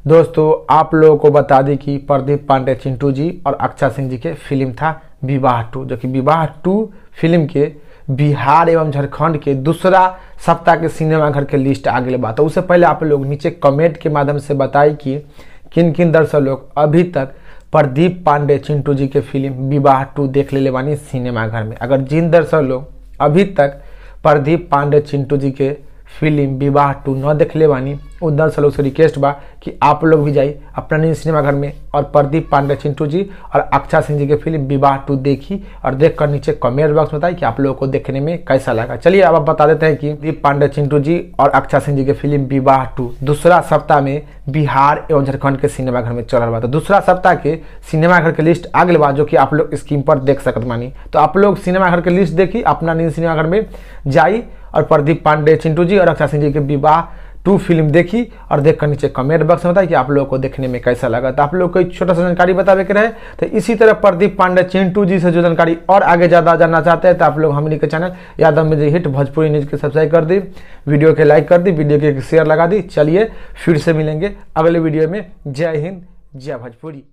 दोस्तों आप लोगों को बता दें कि प्रदीप पांडे चिंटू जी और अक्षय सिंह जी के फिल्म था विवाह 2, जो कि विवाह 2 फिल्म के बिहार एवं झारखंड के दूसरा सप्ताह के सिनेमाघर के लिस्ट आ गए बा। तो उससे पहले आप लोग नीचे कमेंट के माध्यम से बताई कि किन किन दर्शक लोग अभी तक प्रदीप पांडे चिंटू जी के फिल्म विवाह 2 देख ले बानी सिनेमाघर में। अगर जिन दर्शक लोग अभी तक प्रदीप पांडे चिंटू जी के फिल्म विवाह 2 न देखले बानी, उन दर्शक लोग से रिक्वेस्ट बा कि आप लोग भी जाइए अपना निजी सिनेमाघर में और प्रदीप पांडे चिंटू जी और अक्षय सिंह जी के फिल्म विवाह 2 देखी और देखकर नीचे कमेंट बॉक्स में बताइए कि आप लोगों को देखने में कैसा लगा। चलिए अब आप बता देते हैं कि प्रदीप पांडे चिंटू जी और अक्षय सिंह जी के फिल्म विवाह 2 दूसरा सप्ताह में बिहार एवं झारखंड के सिनेमाघर में चल रहा बा। तो दूसरा सप्ताह के सिनेमाघर के लिस्ट आ गए बा, जो कि आप लोग स्क्रीन पर देख सकत बानी। तो आप लोग सिनेमाघर के लिस्ट देखी, अपना निजी सिनेमाघर में जाई और प्रदीप पांडे चिंटू जी और अक्षय सिंह जी के विवाह 2 फिल्म देखी और देखकर नीचे कमेंट बॉक्स में बताई कि आप लोगों को देखने में कैसा लगा। तो आप लोग को एक छोटा सा जानकारी बतावे के रहे। तो इसी तरह प्रदीप पांडे चिंटू जी से जो जानकारी और आगे ज़्यादा जानना चाहते हैं तो आप लोग हमनी के channel Yadav music hit Bhojpuri news के सब्सक्राइब कर दी, वीडियो के लाइक कर दी, वीडियो के शेयर लगा दी। चलिए फिर से मिलेंगे अगले वीडियो में। जय हिंद, जय भोजपुरी।